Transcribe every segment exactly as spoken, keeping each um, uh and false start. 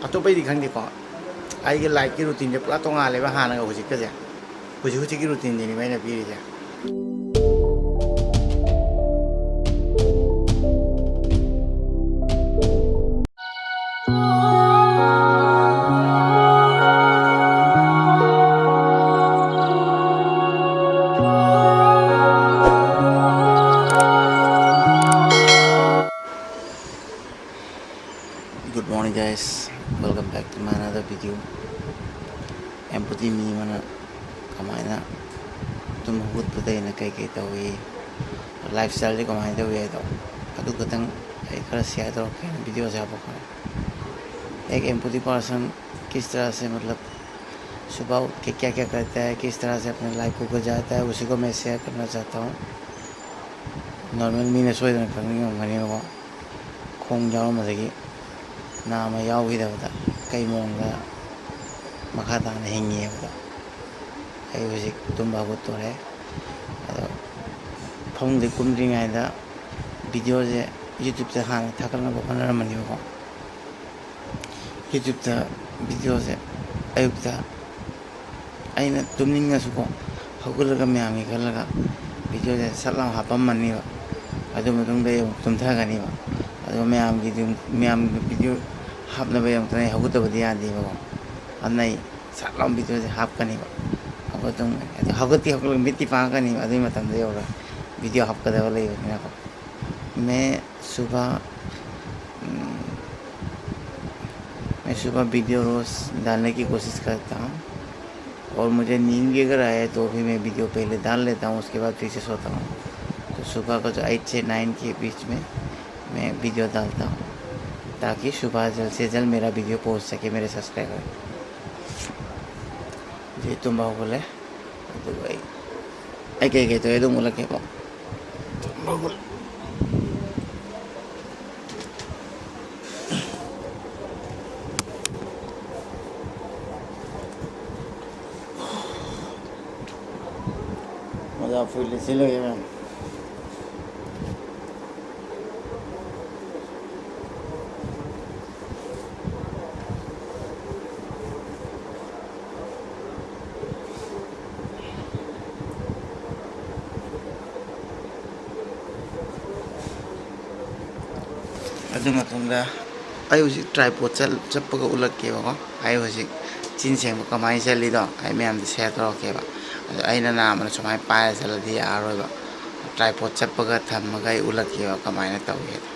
ꯑꯇꯣꯞꯄꯩꯗꯤ ꯈꯪꯗꯦꯀꯣ, ꯑꯩꯒꯤ ꯂꯥꯏꯐꯀꯤ ꯔꯨꯇꯤꯟꯁꯦ ꯄꯨꯔꯥ ꯇꯣꯉꯥꯜꯂꯦꯕ ꯍꯥꯟꯅꯒ ꯍꯧꯖꯤꯛꯀꯁꯦ꯫ ꯍꯧꯖꯤꯛ ꯍꯧꯖꯤꯛꯀꯤ ꯔꯨꯇꯤꯟꯁꯤꯅꯦꯕ ꯑꯩꯅ ꯄꯤꯔꯤꯁꯦ꯫ Good morning, guys. Welcome back to my another video. ꯑꯦꯝꯄꯨꯇꯤ ꯃꯤ ꯑꯃꯅ ꯀꯃꯥꯏꯅ ꯇꯨꯝ ꯍꯧꯒꯠꯄꯗ ꯑꯩꯅ ꯀꯩꯀꯩ ꯇꯧꯏ, ꯂꯥꯏꯐ ꯁ꯭ꯇꯥꯏꯜꯁꯦ ꯀꯃꯥꯏꯅ ꯇꯧꯏ ꯍꯥꯏꯗꯣ, ꯑꯗꯨ ꯈꯛꯇꯪ ꯑꯩ ꯈꯔ ꯁꯤꯌꯔ ꯇꯧꯔꯛꯀꯦꯅ ꯚꯤꯗꯤꯑꯣꯁꯦ ꯍꯥꯞꯄꯛꯄꯅꯦ꯫ एक एम्पथी पर्सन किस तरह से, मतलब, सुबह उठ के क्या क्या करता है, किस तरह से अपने लाइफ को गुजारता है, उसी को मैं शेयर करना चाहता हूँ। ꯅꯣꯔꯃꯦꯜ ꯃꯤꯅ ꯁꯣꯏꯗꯅ ꯈꯪꯅꯤꯡꯉꯝꯒꯅꯦꯕꯀꯣ, ꯈꯣꯡ ꯌꯥꯎꯔꯝꯕꯗꯒꯤ ꯅꯥꯝꯃ ꯌꯥꯎꯈꯤꯗꯕꯗ ꯀꯩ ꯃꯑꯣꯡꯗ ꯃꯈꯥ ꯇꯥꯅ ꯍꯤꯡꯉꯤ ꯍꯥꯏꯕꯗꯣ꯫ ꯑꯩ ꯍꯧꯖꯤꯛ ꯇꯨꯝꯕ ꯍꯧꯒꯠꯇꯣꯔꯦ꯫ ꯑꯗꯣ ꯐꯃꯨꯡꯗꯒꯤ ꯀꯨꯝꯗ꯭ꯔꯤꯉꯩꯗ ꯚꯤꯗꯤꯑꯣꯁꯦ ꯌꯨꯇ꯭ꯌꯨꯕꯇ ꯍꯥꯟꯅ ꯊꯥꯒꯠꯅꯕ ꯍꯣꯠꯅꯔꯝꯕꯅꯦꯕꯀꯣ꯫ ꯌꯨꯇ꯭ꯌꯨꯕꯇ ꯚꯤꯗꯤꯑꯣꯁꯦ ꯑꯌꯨꯛꯇ ꯑꯩꯅ ꯇꯨꯝꯅꯤꯡꯉꯁꯨꯀꯣ, ꯍꯧꯒꯠꯂꯒ ꯃꯌꯥꯝꯒꯤ ꯈꯜꯂꯒ ꯚꯤꯗꯤꯑꯣꯁꯦ ꯁꯠ ꯂꯥꯎ ꯍꯥꯞꯄꯝꯃꯅꯤꯕ꯫ ꯑꯗꯨ ꯃꯇꯨꯡꯗ ꯑꯩ ꯑꯃꯨꯛ ꯇꯨꯝꯊꯒꯅꯤꯕ꯫ ꯑꯗꯨꯒ ꯃꯌꯥꯝꯒꯤ, ꯃꯌꯥꯝꯒꯤ ꯚꯤꯗꯤꯑꯣ ꯍꯥꯞꯅꯕꯒꯤꯗꯃꯛꯇ ꯑꯩ ꯍꯧꯒꯠꯇꯕꯗꯤ ꯌꯥꯗꯦꯕꯀꯣ꯫ ꯑꯗꯨꯅ ꯑꯩ ꯁꯠ ꯂꯥꯎ ꯚꯤꯗꯤꯑꯣꯁꯦ ꯍꯥꯞꯀꯅꯤꯕ꯫ ꯍꯧꯒꯠꯇꯨꯝ-, ꯑꯗꯨ ꯍꯧꯒꯠꯇꯤ ꯍꯧꯒꯠꯂꯒ ꯃꯤꯠꯇꯤ ꯄꯥꯡꯉꯛꯀꯅꯤꯕ꯫ ꯑꯗꯨꯒꯤ ꯃꯇꯝꯗ ꯌꯧꯔꯒ ꯚꯤꯗꯤꯑꯣ ꯍꯥꯞꯀꯗꯕ ꯂꯩꯕꯅꯤꯅꯀꯣ꯫ मैं सुबह, हम्म, मैं सुबह वीडियो रोज़ डालने की कोशिश करता हूँ, और मुझे नींद भी अगर आए तो भी मैं वीडियो पहले डाल लेता हूँ, उसके बाद फिर से सोता हूँ। तो सुबह का जो एट से नाइन के बीच में मैं वीडियो डालता हूँ, ताकि सुबह जल्द से जल्द मेरा वीडियो पहुँच सके मेरे सब्सक्राइबर। ꯍꯧꯖꯤꯛ ꯇꯨꯝꯕ ꯍꯧꯒꯠꯂꯦ꯫ ꯑꯗꯨꯒ ꯑꯩ, ꯑꯩ ꯀꯩꯀꯩ ꯇꯧꯋꯦ ꯑꯗꯨ ꯑꯃꯨꯛ ꯎꯠꯂꯛꯀꯦꯀꯣ꯫ ꯇꯨꯝꯕ ꯍꯧꯒꯠꯂꯦ꯫ ꯃꯖꯥ ꯐꯨꯔꯤꯠ ꯂꯤꯠꯁꯤꯜꯂꯒꯦ ꯃꯌꯥꯝ꯫ ꯑꯗꯨ ꯃꯇꯨꯡꯗ ꯑꯩ ꯍꯧꯖꯤꯛ ꯇ꯭ꯔꯥꯏꯄꯣꯠ ꯆꯠꯄꯒ ꯎꯠꯂꯛꯀꯦꯕꯀꯣ꯫ ꯑꯩ ꯍꯧꯖꯤꯛ ꯆꯤꯟ ꯁꯦꯡꯕ ꯀꯃꯥꯏꯅ ꯆꯠꯂꯤꯗꯣ ꯑꯩ ꯃꯌꯥꯝꯗ ꯁꯦꯌꯔ ꯇꯧꯔꯛꯀꯦꯕ꯫ ꯑꯗꯣ ꯑꯩꯅ ꯅꯥꯝꯃꯅ ꯁꯨꯃꯥꯏꯅ ꯄꯥꯏꯔ ꯆꯠꯂꯗꯤ ꯌꯥꯔꯔꯣꯏꯕ꯫ ꯇ꯭ꯔꯥꯏꯄꯣꯠ ꯆꯠꯄꯒ ꯊꯝꯃꯒ ꯑꯩ ꯎꯠꯂꯛꯀꯦꯕ ꯀꯃꯥꯏꯅ ꯇꯧꯒꯦꯗꯣ꯫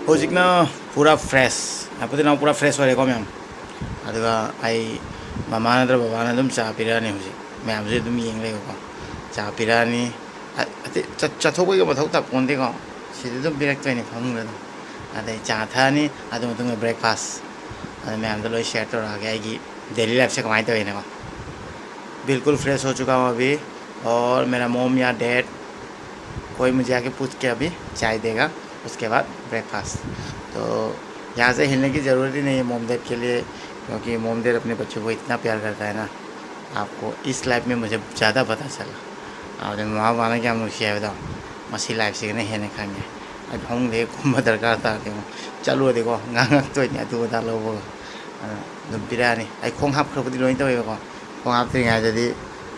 ꯍꯧꯖꯤꯛꯅ ꯄꯨꯔꯥ ꯐ꯭ꯔꯦꯁ, ꯍꯥꯏꯕꯗꯤ ꯅꯪ ꯄꯨꯔꯥ ꯐ꯭ꯔꯦꯁ ꯑꯣꯏꯔꯦꯀꯣ ꯃꯌꯥꯝ꯫ ꯑꯗꯨꯒ ꯑꯩ ꯃꯃꯥ ꯅꯠꯇ꯭ꯔ ꯕꯕꯥꯅ ꯑꯗꯨꯝ ꯆꯥ ꯄꯤꯔꯛꯑꯅꯤ꯫ ꯍꯧꯖꯤꯛ ꯃꯌꯥꯝꯁꯨ ꯑꯗꯨꯝ ꯌꯦꯡ ꯂꯩꯕꯀꯣ꯫ ꯆꯥ ꯄꯤꯔꯛꯑꯅꯤ꯫ ꯑ-, ꯑꯇꯩ ꯆꯠ-, ꯆꯠꯊꯣꯛꯄꯒꯤ ꯃꯊꯧ ꯇꯥꯄꯣꯟꯇꯦꯀꯣ꯫ ꯁꯤꯗ ꯑꯗꯨꯝ ꯄꯤꯔꯛꯇꯣꯏꯅꯤ ꯐꯃꯨꯡꯗ ꯑꯗꯨꯝ꯫ ꯑꯗꯩ ꯆꯥ ꯊꯛꯑꯅꯤ, ꯑꯗꯨ ꯃꯇꯨꯡꯗ ꯕ꯭ꯔꯦꯛꯐꯥꯁ꯫ ꯑꯗꯨ ꯃꯌꯥꯝꯗꯣ ꯂꯣꯏ ꯁꯤꯌꯔ ꯇꯧꯔꯛꯑꯒꯦ ꯑꯩꯒꯤ ꯗꯦꯂꯤ ꯂꯥꯏꯐꯁꯦ ꯀꯃꯥꯏꯅ ꯇꯧꯋꯤꯅꯀꯣ꯫ बिल्कुल फ्रेश हो चुका हूँ अभी। और मेरा मॉम या डैड कोई मुझे आके पूछ के अभी चाय देगा, उसके बाद ब्रेकफास्ट। तो यहाँ से हिलने की ज़रूरत ही नहीं है मॉम डैड के लिए, क्योंकि मॉम डैड अपने बच्चों को इतना प्यार करता है ना। आपको इस लाइफ में मुझे ज़्यादा पता चला। ꯑꯗꯨꯅ ꯃꯃꯥ ꯕꯕꯥꯅ ꯀꯌꯥꯝ ꯅꯨꯡꯁꯤ ꯍꯥꯏꯕꯗꯣ ꯃꯁꯤ ꯂꯥꯏꯐꯁꯤꯒꯅ ꯍꯦꯟꯅ ꯈꯪꯉꯦ꯫ ꯑꯩ ꯐꯃꯨꯡꯗꯒꯤ ꯀꯨꯝꯕ ꯗꯔꯀꯥꯔ ꯇꯥꯗꯦ꯫ ꯆꯠꯂꯨꯔꯗꯤꯀꯣ ꯉꯥꯡꯉꯛꯇꯣꯏꯅꯤ ꯑꯗꯨ ꯑꯗꯥ ꯂꯧꯕꯒ꯫ ꯑꯗꯨꯅ ꯑꯗꯨꯝ ꯄꯤꯔꯛꯑꯅꯤ꯫ ꯑꯩ ꯈꯣꯡ ꯍꯥꯞꯈ꯭ꯔꯕꯨꯗꯤ ꯂꯣꯏ ꯇꯧꯋꯦꯕꯀꯣ꯫ ꯈꯣꯡ ꯍꯥꯞꯇ꯭ꯔꯤꯉꯩꯗꯗꯤ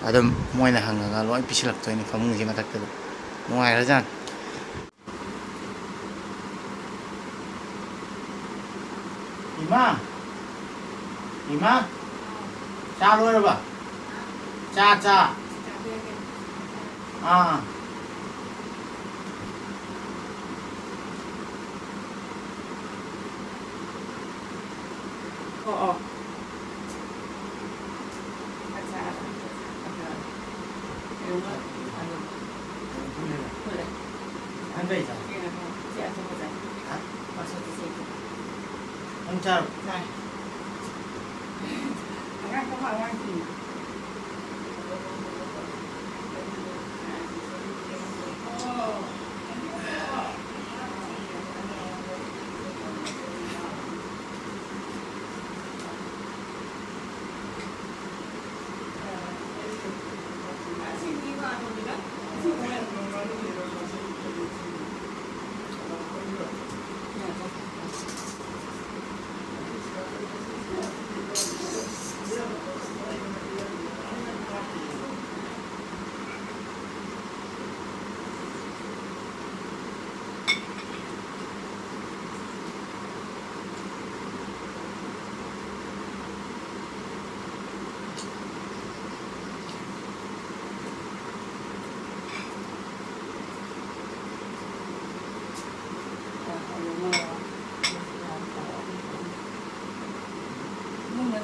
ꯑꯗꯨꯝ ꯃꯣꯏꯅ ꯍꯪꯉꯒ ꯂꯣꯏ ꯄꯤꯁꯤꯜꯂꯛꯇꯣꯏꯅꯤ ꯐꯃꯨꯡꯁꯤ ꯃꯊꯛꯇ ꯑꯗꯨꯝ꯫ ꯅꯨꯡꯉꯥꯏꯈ꯭ꯔꯖꯥꯠꯅꯤ꯫ ꯏꯃꯥ! ꯏꯃꯥ! ꯆꯥ ꯂꯣꯏꯔꯕ? ꯆꯥ, ꯆꯥ꯫ ꯑꯥ꯫ ꯑꯣ, ꯑꯣ꯫ ꯆꯥ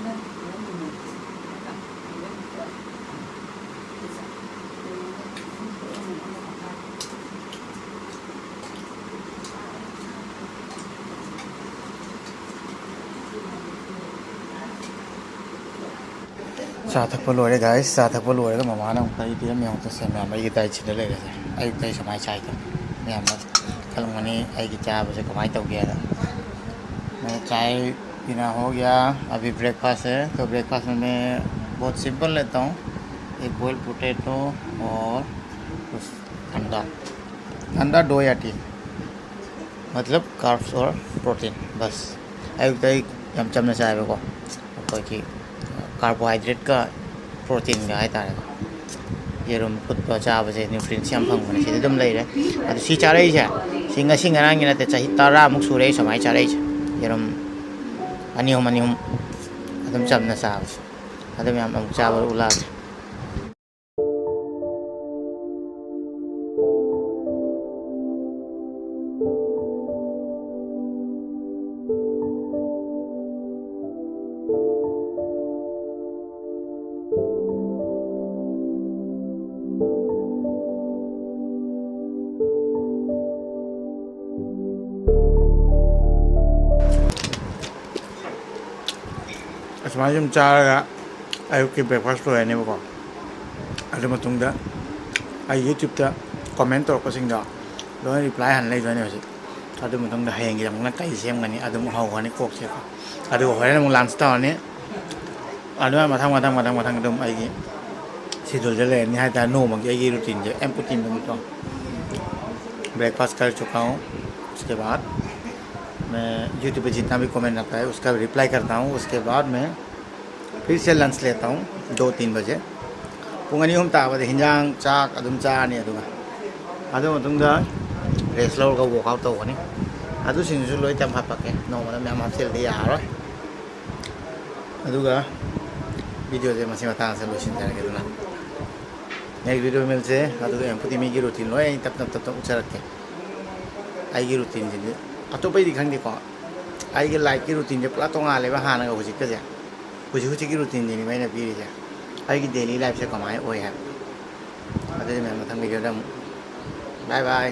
ꯊꯛꯄ ꯂꯣꯏꯔꯦ guys꯫ ꯆꯥ ꯊꯛꯄ ꯂꯣꯏꯔꯒ ꯃꯃꯥꯅ ꯑꯃꯨꯛ ꯀꯔꯤ ꯄꯤꯔꯝꯃꯤ ꯑꯃꯨꯛꯇ ꯁꯦ ꯃꯌꯥꯝ꯫ ꯑꯩꯒꯤ diet ꯁꯤꯗ ꯂꯩꯔꯦꯁꯦ꯫ ꯑꯌꯨꯛꯇ ꯑꯩ ꯁꯨꯃꯥꯏꯅ ꯆꯥꯏꯗꯣ ꯃꯌꯥꯝꯅ ꯈꯜꯂꯝꯒꯅꯤ ꯑꯩꯒꯤ ꯆꯥꯕꯁꯦ ꯀꯃꯥꯏꯅ ꯇꯧꯒꯦꯅ꯫ मैं चाय पीना हो गया, अभी breakfast है। तो breakfast में मैं बहुत simple लेता हूँ, एक boiled potato और कुछ अंडा, अंडा, दो या तीन, मतलब carbs और protein, बस꯫ ꯑꯌꯨꯛꯇ ꯑꯩ ꯌꯥꯝ ꯆꯝꯅ ꯆꯥꯏꯕꯀꯣ, ꯑꯩꯈꯣꯏꯒꯤ carbohydrate ꯀ protein ꯒ ꯍꯥꯏꯇꯥꯔꯦꯀꯣ꯫ ꯌꯦꯔꯨꯝ ꯐꯨꯠꯄ ꯆꯥꯕꯁꯦ nutrients ꯌꯥꯝ ꯐꯪꯕꯅꯦ꯫ ꯁꯤꯗ ꯑꯗꯨꯝ ꯂꯩꯔꯦ꯫ ꯑꯗꯨ ꯁꯤ ꯆꯥꯔꯛꯏꯁꯦ, ꯁꯤ ꯉꯁꯤ ꯉꯔꯥꯡꯒꯤ ꯅꯠꯇꯦ, ꯆꯍꯤ ꯇꯔꯥꯃꯨꯛ ꯁꯨꯔꯦ ꯑꯩ ꯁꯨꯃꯥꯏꯅ ꯆꯥꯔꯛꯏꯁꯦ꯫ ꯌꯦꯔꯨꯝ ꯑꯅꯤ ꯑꯍꯨꯝ, ꯑꯅꯤ ꯑꯍꯨꯝ ꯑꯗꯨꯝ ꯆꯝꯅ ꯆꯥꯕꯁꯦ꯫ ꯑꯗꯨ ꯃꯌꯥꯝ ꯑꯃꯨꯛ ꯆꯥꯕ ꯎꯠꯂꯛꯑꯒꯦ꯫ ꯑꯁꯨꯃꯥꯏꯅ ꯁꯨꯝ ꯆꯥꯔꯒ ꯑꯌꯨꯛꯀꯤ breakfast ꯂꯣꯏꯔꯅꯦꯕꯀꯣ꯫ ꯑꯗꯨ ꯃꯇꯨꯡꯗ ꯑꯩ YouTube ꯇ comment ꯇꯧꯔꯛꯄꯁꯤꯡꯗꯣ ꯂꯣꯏꯅ reply ꯍꯟ ꯂꯩꯗꯣꯏꯅꯦ ꯍꯧꯖꯤꯛ꯫ ꯑꯗꯨ ꯃꯇꯨꯡꯗ ꯍꯌꯦꯡꯒꯤꯗꯃꯛꯅ ꯀꯔꯤ ꯁꯦꯝꯒꯅꯤ ꯑꯗꯨ ꯑꯃꯨꯛ ꯍꯧꯒꯅꯤ ꯀꯣꯛꯁꯦꯀꯣ꯫ ꯑꯗꯨꯒ ꯍꯣꯔꯦꯟ ꯑꯃꯨꯛ lunch ꯇꯧꯔꯅꯤ꯫ ꯑꯗꯨꯃꯥꯏꯅ ꯃꯊꯪ ꯃꯊꯪ ꯃꯊꯪ ꯃꯊꯪ ꯑꯗꯨꯝ ꯑꯩꯒꯤ scheduleꯁꯦ ꯂꯩꯔꯅꯤ ꯍꯥꯏꯇꯥꯔꯦ꯫ ꯅꯣꯡꯃꯒꯤ ꯑꯩꯒꯤ routineꯁꯦ ꯑꯦꯝ ꯄꯨꯇꯤꯟꯗ ꯑꯃꯨꯛ ꯇꯧ꯫ Breakfast कर चुका हूँ, उसके बाद मैं YouTube पे जितना भी comment आता है उसका reply करता हूँ। उसके बाद मैं फिर से lunch लेता हूँ दो तीन बजे꯫ ꯄꯨꯡ ꯑꯅꯤ ꯑꯍꯨꯝ ꯇꯥꯕꯗ ꯍꯤꯟꯖꯥꯡ ꯆꯥꯛ ꯑꯗꯨꯝ ꯆꯥꯔꯅꯤ꯫ ꯑꯗꯨꯒ ꯑꯗꯨ ꯃꯇꯨꯡꯗ rest ꯂꯧꯔꯒ workout ꯇꯧꯒꯅꯤ꯫ ꯑꯗꯨꯁꯤꯡꯗꯨꯁꯨ ꯂꯣꯏ ꯇꯝ ꯍꯥꯞꯄꯛꯀꯦ, ꯅꯣꯡꯃꯗ ꯃꯌꯥꯝ ꯍꯥꯞꯆꯤꯜꯂꯗꯤ ꯌꯥꯔꯔꯣꯏ꯫ ꯑꯗꯨꯒ videoꯁꯦ ꯃꯁꯤ ꯃꯇꯥꯡꯁꯤꯗ ꯂꯣꯏꯁꯤꯟꯖꯔꯒꯦ꯫ ꯑꯗꯨꯅ next video ꯃꯤꯜꯁꯦ ꯑꯗꯨꯒ ꯑꯦꯝ ꯄꯨꯇꯤꯟꯒꯤ routine ꯂꯣꯏ ꯑꯩ ꯇꯞ ꯇꯞ ꯇꯞ ꯇꯞ ꯎꯠꯆꯔꯛꯀꯦ꯫ ꯑꯩꯒꯤ routineꯁꯤꯗꯤ ꯑꯇꯣꯞꯄꯩꯗꯤ ꯈꯪꯗꯦꯀꯣ, ꯑꯩꯒꯤ lifeꯀꯤ routineꯁꯦ ꯄꯨꯔꯥ ꯇꯣꯉꯥꯜꯂꯦꯕ ꯍꯥꯟꯅꯒ ꯍꯧꯖꯤꯛꯀꯁꯦ꯫ ꯍꯧꯖꯤꯛ ꯍꯧꯖꯤꯛꯀꯤ ꯔꯨꯇꯤꯟꯁꯤꯅꯦꯕ ꯑꯩꯅ ꯄꯤꯔꯤꯁꯦ꯫ ꯑꯩꯒꯤ ꯗꯦꯂꯤ ꯂꯥꯏꯐꯁꯦ ꯀꯃꯥꯏꯅ ꯑꯣꯏ ꯍꯥꯏꯕꯗꯣ꯫ ꯑꯗꯨꯗꯤ ꯃꯌꯥꯝ ꯃꯊꯪ ꯚꯤꯗꯤꯑꯣꯗ ꯑꯃꯨꯛ꯫ ꯕꯥꯏ ꯕꯥꯏ꯫